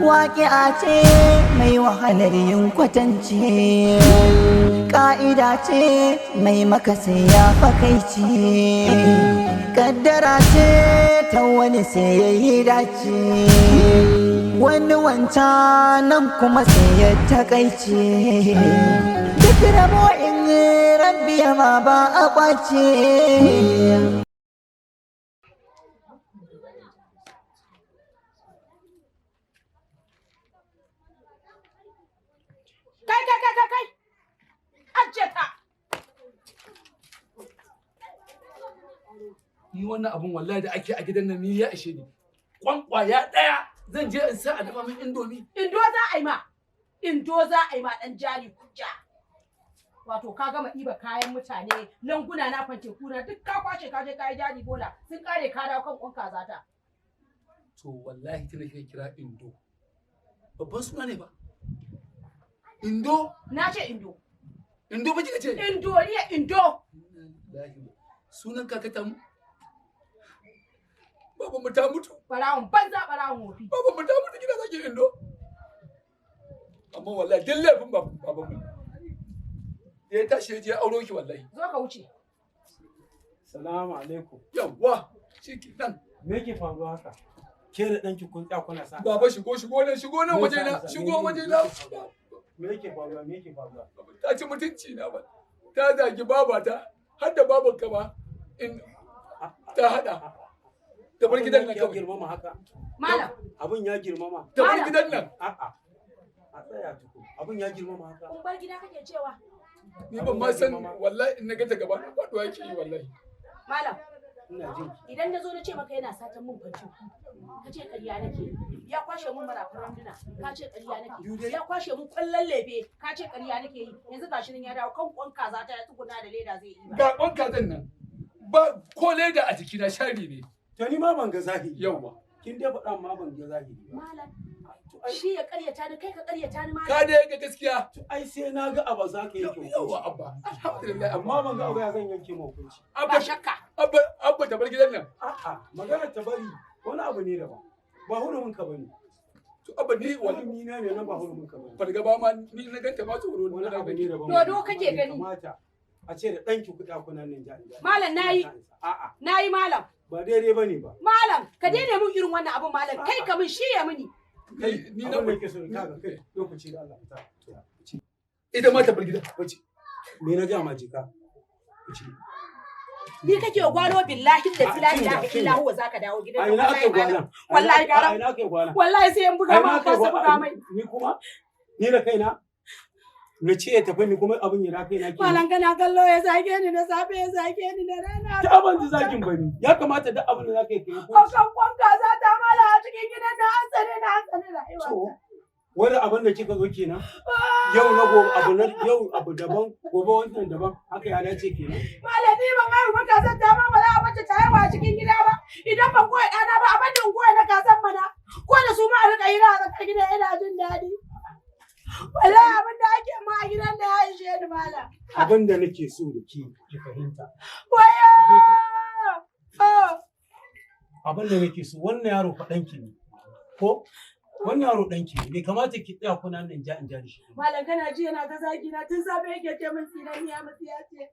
Waƙi'a ce mai wahalar yin kwatance, ƙa'ida ce mai maka sai ya fakaice, ƙaddara ce ta wani sai ya yi dace, wani wancan kuma sai ya takaice. Duk rabo in Rabbi ma ba a ƙwace. Kai, kai, kai, kai, kai! Ajiye ta! Ni wannan abun wallahi da ake a gidan nan ni ya ishe ni. Kwankwaya daya zan je in sa a dafa min indomi. Indo za a yi ma! Indo za a yi ma ɗan jari hujja. Wato ka gama ɗiba kayan mutane, languna na fante kuna duk ka kwashe ka je ka yi jari bola sun kare ka dawo kan ƙwan kaza ta. To wallahi tana kika kira Indo. Babban suna ne ba. Indo, Na ce Indo. Indo ba kika ce? Indo ne Indo. Wallahi, sunan kakata mu. Baban mu ta mutu. Barawon banza, barawon wofi. Baban mu ta mutu gida zaki Indo. Amma wallahi duk laifin baban mu. Da ya tashi ya je auro ki wallahi. Zo ka wuce. Salamu alaikum. Yawwa, shi nan. Me yake faruwa haka? Ke da ɗanki kun tsaya kuna sa. Baba, shigo, shigo nan, shigo nan waje na, shigo waje na. Me yake faruwa? Me yake faruwa? Ta ci mutunci na ba. Ta zagi babata har da babanka ma in ta hada. Ta bar gidan nan Ya kawai. girmama haka. Malam. Abin ya girmama. Ta bar Malam. gidan nan. A'a. A tsaya tukun. Abin ya girmama haka. Kun bar gida kake cewa. Ni ban ma san wallahi in na ga ta gaba na faduwa yake yi wallahi. Malam. Ina jin ki. Idan na zo na ce maka yana satan mun fanci, ka ce ƙarya nake. Ya kwashe mun marafin randuna, ka ce ƙarya nake. Ya kwashe mun kwallon lefe, ka ce ƙarya nake yi. Yanzu gashi nan ya dawo kan kwan kaza ta ya tsuguna da leda zai yi ba. Ga kwan kazan nan. Ba ko leda a jikina shari ne. To ni ma ban ga zahiri. Yawwa. Kin dai faɗa ma ban ga zahiri ba. Malam, To ai shi ya ƙaryata ni, kai ka ƙaryata ni, malam. Ka dai ga gaskiya. To ai sai na ga abu za ka yanke Yawwa hukunci. abba. Alhamdulillah Amma ban ga abu ya zan yanke ma hukunci. Ba Abba, shakka. abba, abba, ta bar gidan nan. A'a, magana ta bari wani abu ne daban. Ba hurumin ka bane. To abba ni wallahi Hurumi na ne nan, ba hurumin ka bane. fargaba ma ni na ganta ma tsoro Wani na abu ne daban. Dodo kake Bai gani. kamata a ce da ɗanki kuɗa kuna nan ja. Malam, nayi. A'a, Na yi, malam. ba daidai bane ba. Malam, ka daina mun irin wannan abun, malam. Kai ka mun, shi ya muni. Kai, Ni na abin da yake so kaga kai lokaci da Allah ta. Wuce. Ita ma ta bar gidan. Wuce. Me na ga ma, jika. Wuce. Ni kake wa gwalo? Billahi da A, la kinga, ilaha kinga. illa huwa zaka dawo gidan. A ina aka Wallahi, gwalan? malam. Wallahi gara. A ina aka gwalan? Wallahi sai in buga A ina ma aka ka buga gwalan? mai. Ni kuma? Ni da kaina? Na ce ya tafi, ni kuma abin ya na kaina ke. Malam, kana kallo ya zage ni na safe, ya zage ni na rana. Ta ban ji zakin bani. Ya kamata duk abin da zaka yi kai hukunci. Akan kwan kaza ta, mala, a cikin gidan na an tsare na, an tsare rayuwa. To, wani abin da kika zo kenan. Yau na gobe abu na yau abu daban, gobe wannan daban. Haka ya dace kenan. Malam, ni ban haihu ba, kazan ta ma ba za a bata ta haihu a cikin gida ba. Idan ban goya ɗana ba, a bani in goya na kazan mana. Ko da su ma a riƙa yi na a tsakar gida ina jin daɗi. Wallahi abin da ake ma a gidan da ya ishe ni, malam. Abin da nake so da ki ki fahimta. Wayo! Oh. Abin da nake so, wannan yaro fa ɗanki ne. Ko? Wannan yaro ɗanki ne. Bai kamata ki tsaya kuna nan ja in ja da shi. Malam, kana ji yana ta zagi na tun safe, yake ce min tsinanniya matsiya ce.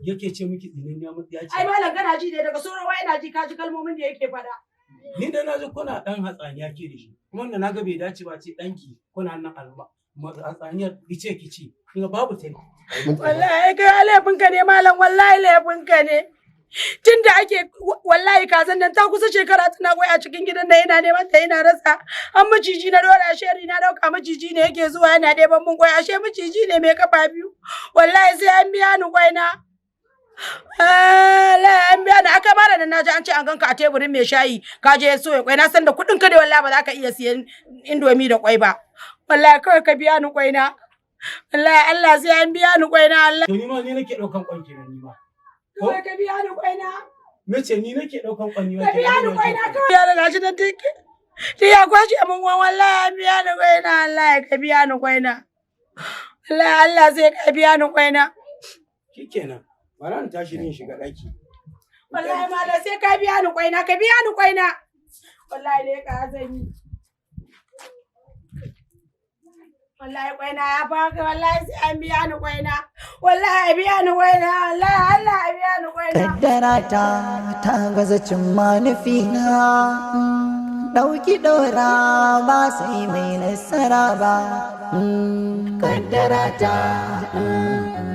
Yake ce miki tsinanniya matsiya ce. Ai malam, kana ji ne daga sorowa ina ji, ka ji kalmomin da yake faɗa. Ni da na ji kuna ɗan hatsaniya ke da shi. Kuma wanda na ga bai dace ba ce ɗanki kuna nan alma. Hatsaniyar kice kice. Kinga babu ta. Wallahi kai laifinka ne, malam, wallahi laifinka ne. Tun da ake, wallahi kazan nan ta kusa shekara tana kwai a cikin gidan nan, ina neman ta ina rasa. An maciji na dora sheri, na dauka maciji ne yake zuwa yana ɗeban mun kwai, ashe maciji ne mai kafa biyu. Wallahi sai an biya ni kwai na. Allah an biya ni. Aka mara da naji an ce an ganka a teburin mai shayi ka je soya kwai, na san da kuɗin ka ne, wallahi ba za ka iya siyan indomi da kwai ba. Wallahi kawai ka biya ni kwai na. Wallahi Allah sai an biya ni kwai na, Allah. To ni ma ni nake ɗaukan kwan kenan ni ma. Kawai ka biya ni kwai na. Nace ni nake ɗaukan kwan ni ma Ka biya kenan. ni kwai na kawai. Ya riga shi da tiki. Ti ya kwashe mun wan, wallahi an biya ni kwai na, Allah ka biya ni kwai na. Wallahi Allah sai ka biya ni kwai na. Shikenan. Bara in tashi ne in shiga ɗaki. Wallahi malam sai ka biya ni kwai na, ka biya ni kwai na. Wallahi ne ka zan yi. Wallahi kwaina ya faka, wallahi sai an biya ni kwaina. Wallahi a biya ni kwaina, wallahi Allah a biya ni kwaina. Kaddara ta ta gaza cimma nufina. Ɗauki ɗora ba sai mai nasara ba. Kaddara ta,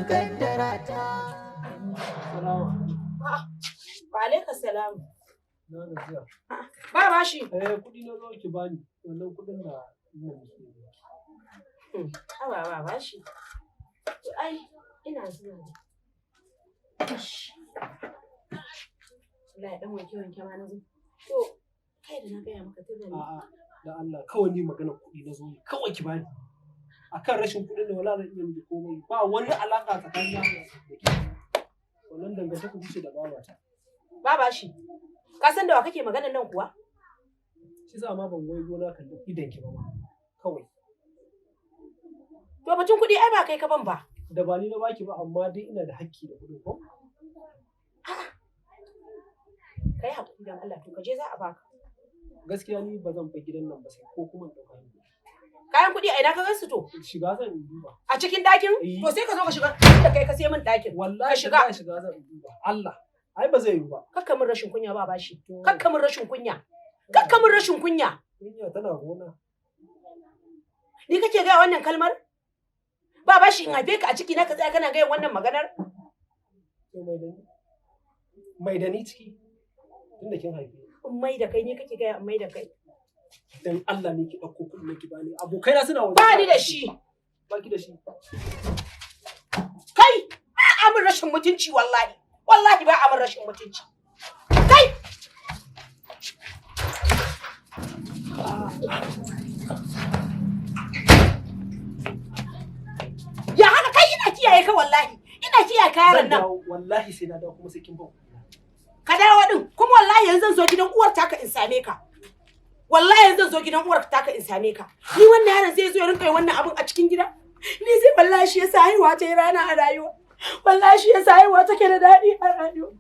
kaddara ta. Wa alaika salam. Na gajiya. Ba bashi. Eh, kuɗi na zo ki bani. Wannan kuɗin da ina musu. Aba ba bashi. To ai ina zuwa ne. Ish. Wallahi dan wanke wanke ma na zo. To kai da na gaya maka tun da ni. A'a, da Allah kawai ni magana kuɗi na zo yi. Kawai ki bani. Akan rashin kuɗin da wala zan iya miki komai. Ba wani alaƙa tsakanin na da ke. Wannan dangantaka kuce da babata. Ba bashi. Ka san da wa kake maganan nan kuwa? Shi sa ma ban waigo na kalli idon ki ba ma. Kawai. To batun kuɗi ai ba kai ka ban ba. Da ba ni na baki ba, amma dai ina da hakki da kuɗin ko? Kai hakuri dan Allah, to ka je za a baka. Gaskiya ni ba zan bar gidan nan ba sai ko kuma in ɗauka ni. Kayan kuɗi a ina ka gansu to? Shiga zan in duba. A cikin ɗakin? Eh. To sai ka zo ka shiga da kai ka sai min ɗakin. Wallahi Ka shiga. wallahi shiga zan in duba. Allah. Ai ba zai yiwu ba. Kakka min rashin kunya ba bashi. To, Kakka min rashin kunya. Kakka min rashin kunya. Kunya tana gona. Ni kake gaya wannan kalmar? Ba bashi in haife ka a ciki na ka tsaya kana gaya wannan maganar? To mai da ni. Mai da ni ciki. Tunda kin haife ni. In mai da kai, ni kake gaya in mai da kai. Dan Allah ne ki ɗauko kuɗin nan ki bani. Abokaina suna waje. Ba ni da shi. Ba ki da shi. Kai ba a min rashin mutunci wallahi. Wallahi ba a min rashin mutunci. Kai! Ya haka kai, ina kiyaye ka wallahi. Ina kiyaye ka yaron Zan nan. dawo, wallahi sai na dawo kuma sai kin ban kuɗi. Ka dawo din kuma wallahi yanzu zan zo gidan uwar taka in same ka. Wallahi yanzu zan zo gidan uwar taka in same ka. Ni wannan yaron zai zo ya rinka yin wannan abun a cikin gida? Ni zai wallahi shi yasa haihuwa ta yi rana a rayuwa. Wallahi shi yasa haihuwa take da daɗi a rayuwa.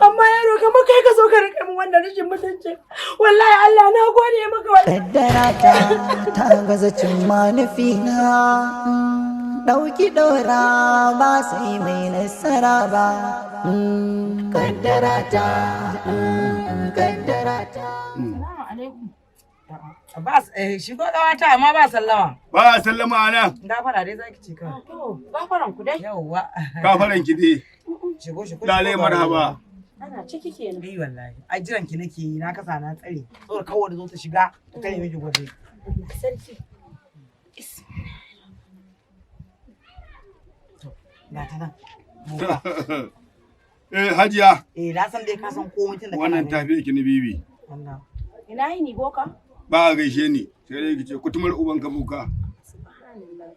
Amma yaro kamar kai ka zo ka rinka min wannan rashin mutuncin. Wallahi Allah na gode maka wallahi. Kaddara ta ta gaza cimma nufina. Ɗauki ɗora ba sai mai nasara ba. Kaddara ta, kaddara ta. Ba shigo ƙawata, amma ba sallama. Ba a sallama a nan. Gafara dai zaki ce kawai. To gafaran ku dai. Yawwa. Gafaran ki dai. Shigo, shigo. Lalai shigo. marhaba. Ana ciki kenan. Eh wallahi. Ai jiran ki nake yi, na kasa na tsare. Saboda kawai da zo ta shiga ta tare miki gwaje. Allah sarki. Ga ta nan. Boka. Eh, hajiya. Eh, na san dai ka san komai tun da kana Wannan gani. tafiya ki ni bibi. Wannan. Ina yini boka? Ba a gaishe ni. Sai dai ki ce kutumar uban ka boka. Subhanallah.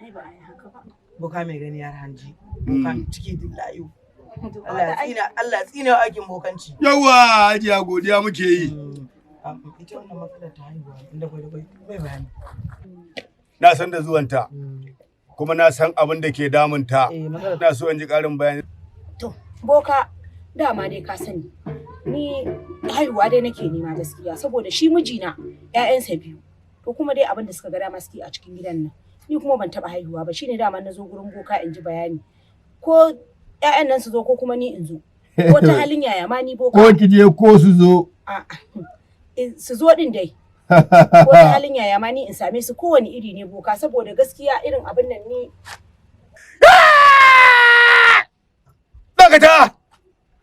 Ai ba ai haka ba. Boka mai gani har hanji. Boka ciki duk layu. To Allah ya tsina, Allah ya tsina aikin bokanci. Yawwa hajiya, godiya muke yi. Ita wannan matsalar ta haihuwa inda kwai da kwai bai bayani. Na san da zuwanta. Kuma na san abin da ke damunta. Eh, matsalar Na so in ji ƙarin bayani. To, boka dama dai ka sani. Ni haihuwa dai nake nema gaskiya, saboda shi mijina ƴaƴansa biyu. To kuma dai abin da suka ga dama suke a cikin gidan nan. Ni kuma ban taɓa haihuwa ba, shine dama na zo gurin boka in ji bayani. Ko ƴaƴan nan su zo ko kuma ni in zo. Ko ta halin yaya ma ni boka. Ko ki je ko su zo. A'a. Su zo din dai. Ko ta halin yaya ma ni in same su, kowane iri ne boka, saboda gaskiya irin abin nan ni Dakata!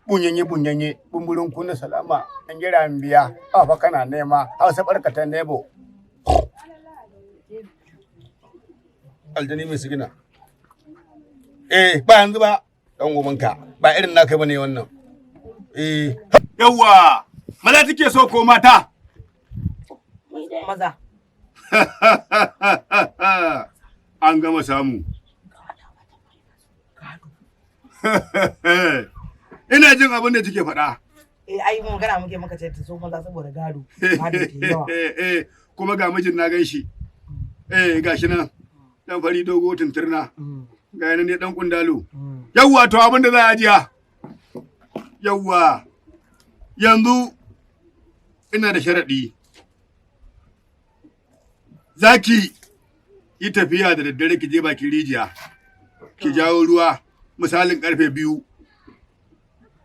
Bunyanye bunyanye, bumburin kuna salama, an gira an biya, fa kana nema, hausa barkatan nebo. Aljani mai sigina. Eh, ba yanzu ba, dan ubanka, ba irin naka bane wannan. Eh, yawwa, maza take so ko mata? Maza. An gama samu. Ina jin abin da kike faɗa. Eh, ai mun magana muke muka ce ta so maza saboda gado. Gado ke yawa. Eh, kuma ga mijin na gan shi. Eh, gashi nan. Dan fari dogo tunturna. Ga yana ne dan kundalo. Yawwa, to abin da za a ajiya. Yawwa. Yanzu ina da sharaɗi. Zaki Yi tafiya da daddare ki je bakin rijiya. Ki jawo ruwa misalin karfe 2.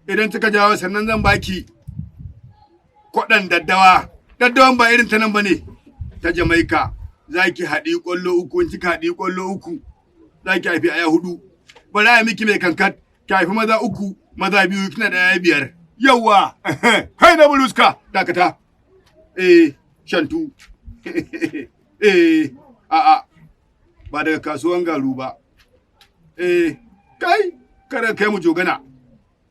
Idan kika jawo, sannan zan baki kwaɗan daddawa. Daddawan ba irin ta nan bane. Ta Jamaika. Za ki haɗi ƙwallo uku, in kika haɗi ƙwallo uku, za ki haifi aya hudu. Bari a miki mai kankat, ki haifi maza uku, maza biyu, kina da aya biyar. Yawwa, kai na buluska, dakata. Eh, shantu. Eh, a'a, ba daga kasuwan garu ba. Eh, kai, kada kai mu jogana.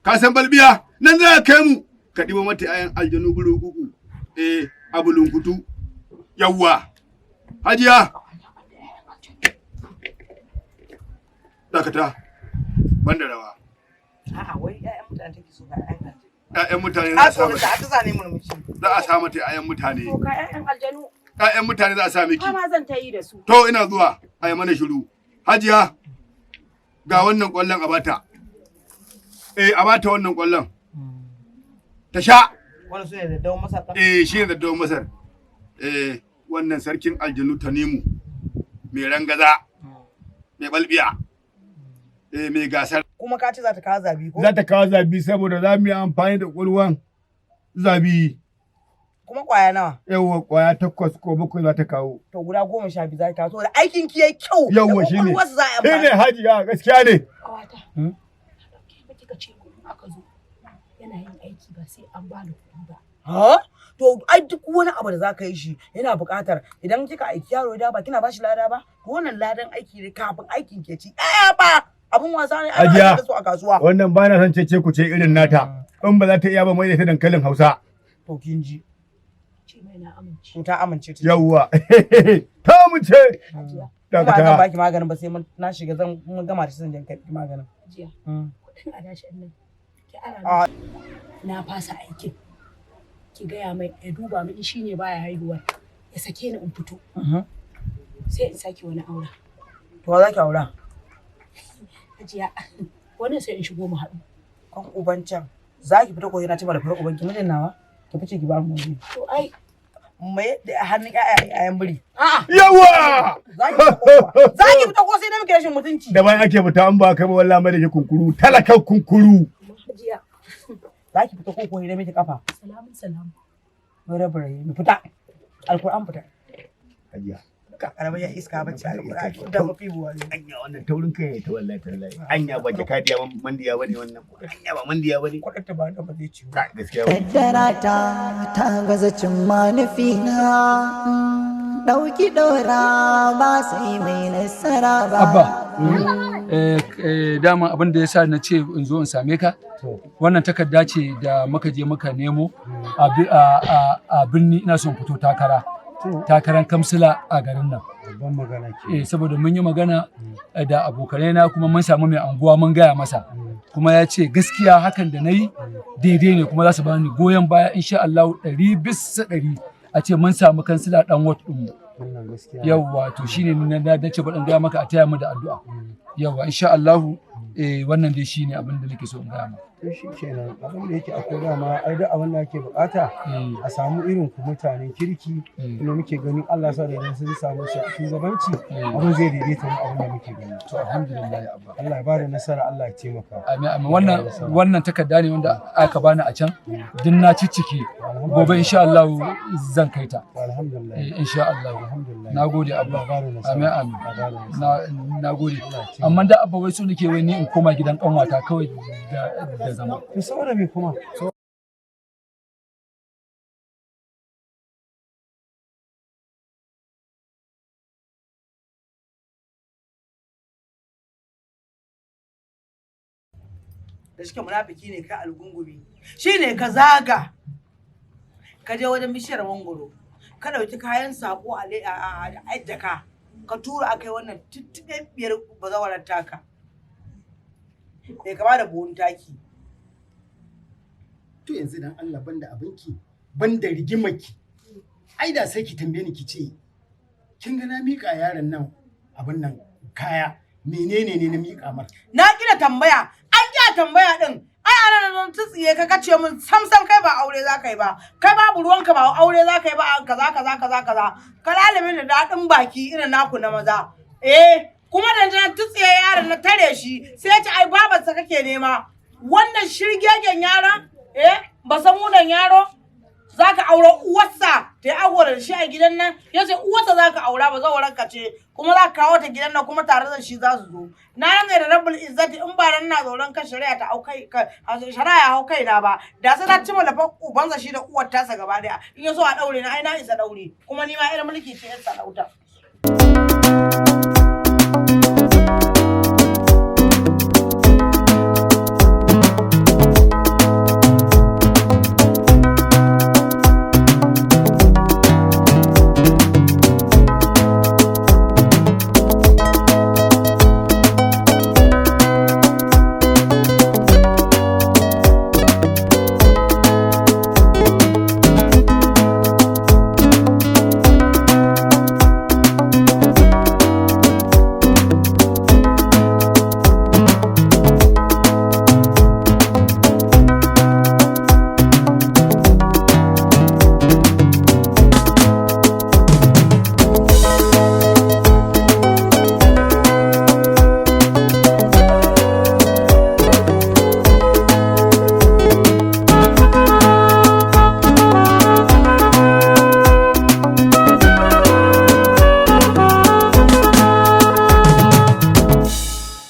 Ka san balbiya, nan za ka kai mu. Ka ɗibo mata ayan aljanu burukuku. Eh, abulunkutu. Yawwa. Hajiya. Dakata. Banda rawa. A'a, wai ƴaƴan mutane take so, ga ƴaƴan aljanu. ‘Ya'yan mutane za A a sa tsoron mata. ta ta zane murmushi. Za a sa mata ‘ya'yan mutane. To ka ƴaƴan aljanu. ‘Ya'yan mutane za a sa miki. Fama zan ta yi da su. To ina zuwa, a yi mana shiru. Hajiya, ga wannan ƙwallon a bata. Eh, a bata wannan ƙwallon. Ta sha. Wannan su ne da dawon masar ɗin. Eh, shi ne daddawan Masar. Eh, wannan sarkin aljanu Tanimu. Mai rangaza, mai balbiya. Eh, mai gasar. Kuma ka ce za ta kawo zabi ko? Za ta kawo zabi saboda za mu yi amfani da ƙwalwan zabi. Kuma ƙwaya nawa? Yawwa, ƙwaya takwas ko bakwai za ta kawo. To guda 12 za ta kawo saboda aikin ki yayi kyau. Yawwa, Da shi ne. ƙwaƙwalwarsu za a yi Shi ne amfani. hajiya, gaskiya ne. Kawata. Ke ba kika ce kuɗin aka zo yana yin aiki ba sai an bani kuɗi ba. Ha? To ai duk wani abu da za ka yi shi yana buƙatar idan kika aiki yaro ya ba kina bashi lada ba, to wannan ladan aiki ne kafin aikin ke ci. Ɗaya ba abun wasa ne ana Hajiya. da su a kasuwa. Wannan ba na son cece ku ce irin nata. In ba za ta iya ba, mai da ta dankalin Hausa. To kin ji. Ce mai na amince. To ta amince ta. Yawwa. Ta amince. Hajiya, Kuma ba zan Dakata. baki maganin ba sai mun na shiga zan mun gama da shi zan je in karɓi maganin. Hajiya. Kuɗin adashin nan. Ki ara A min. Na fasa aikin. Ki gaya mai ya duba min in shine baya haihuwar. Ya sake ni in fito. Sai in sake wani aure. To wa za ki aura? Hajiya, wannan sai in shigo mu haɗu. Kan uban can. Za ki fita ko yana ci da fara uban ki mijin nawa? Ki fice ki ba mu waje. To ai Mai da hannun ƴaƴan biri. a'a. Yawwa! Za ki fita ko kuwa? Za ki fita ko sai na miki rashin mutunci. Da bayan ake fita an ba kai ba, wallahi mai da ke kunkuru, talakan kunkuru. Amma hajiya, Za ki fita ko ko na miki kafa. Salamun salamu. Mai rabar mu fita. Alkur'an fita. Hajiya. Karamar ya iska bacci alkur'an da mafi buwa ne. Anya wannan taurin kai ne ta, wallahi tallahi. Anya ba jakadiya ba mandiya bane wannan. Anya ba mandiya bane. Kuɗin ta ba da ba zai ciwo. Ka gaskiya ba. Kaddara ta ta gaza cimma nufina, ɗauki ɗora ba sai mai nasara ba. Abba, dama abin da ya sa na ce in zo in same ka, wannan takarda ce da muka je muka nemo a birni. Ina son fito takara. Takarar kamsila a garin nan. Babban magana ke. Eh, saboda mun yi magana da abokanai na kuma mun samu mai anguwa mun gaya masa. Kuma ya ce gaskiya hakan da na yi daidai ne, kuma za su bani goyon baya insha Allah 100% a ce mun samu kansila ɗan ward ɗinmu. Wannan gaskiya. Yawwa, to shine ni na ce bari in gaya maka a taya mu da addu'a. Yawwa, insha Allahu, eh, wannan dai shine abin da nake so in gaya maka. To shi kenan, abin da yake akwai dama ai duk abin da ake bukata a samu irin ku mutanen kirki Eh. wanda muke ganin Allah sa da idan sun samu shugabanci abin zai daidaita mu abin da muke gani. To alhamdulillah, Abba. Allah ya bada nasara, Allah ya taimaka. Amin amin. Wannan takarda ne wanda aka bani a can din na ciccike, gobe insha Allah zan kai ta. To alhamdulillah. Eh, insha Allah. Alhamdulillah. Nagode Abba. Allah ya bada nasara. Amin amin. Allah ya bada nasara. Na gode. Amma da Abba, wai so nake wai ni in koma gidan kanwata kawai da zama. To saboda me kuma? Da shike munafiki ne kai algungumi. Shi ne ka zaga. Ka je wajen bishiyar mangoro. Ka ɗauki kayan sako a jaka. Ka tura aka yi wannan tuttuɓe bazawarar taka. Bai kama da buhun taki. To yanzu dan Allah, banda abinki, banda rigimarki. Ai da sai ki tambaye ni ki ce kin ga na miƙa yaron nan abin nan kaya, menene ne na miƙa mar? Na kira tambaya, an kira tambaya din. Ai ana na tsitsiye ka kace min sam sam kai ba aure za ka yi ba. Kai babu ruwanka ba aure za ka yi ba kaza kaza kaza kaza. Ka lalime da daɗin baki irin naku na maza. Eh, kuma da na tsitsiye yaron na tare shi sai ya ce ai babarsa kake nema. Wannan shirgegen yaron, eh, ba samunan yaro, za ka aura uwarsa ta yi agwara da shi a gidan nan? Ya ce uwarsa za ka aura, ba zawaran ka ce, kuma za ka kawo ta gidan nan, kuma tare da shi za su zo. Na rantsa da Rabbul Izzati, in ba nan na tsoron kan shari'a ta aukai shari'a ya hau kaina ba, da sai na cima lafan ubansa shi da uwar tasa gaba daya. In ya so a daure na, ai na isa daure, kuma ni ma irin mulki ce, yar sarauta.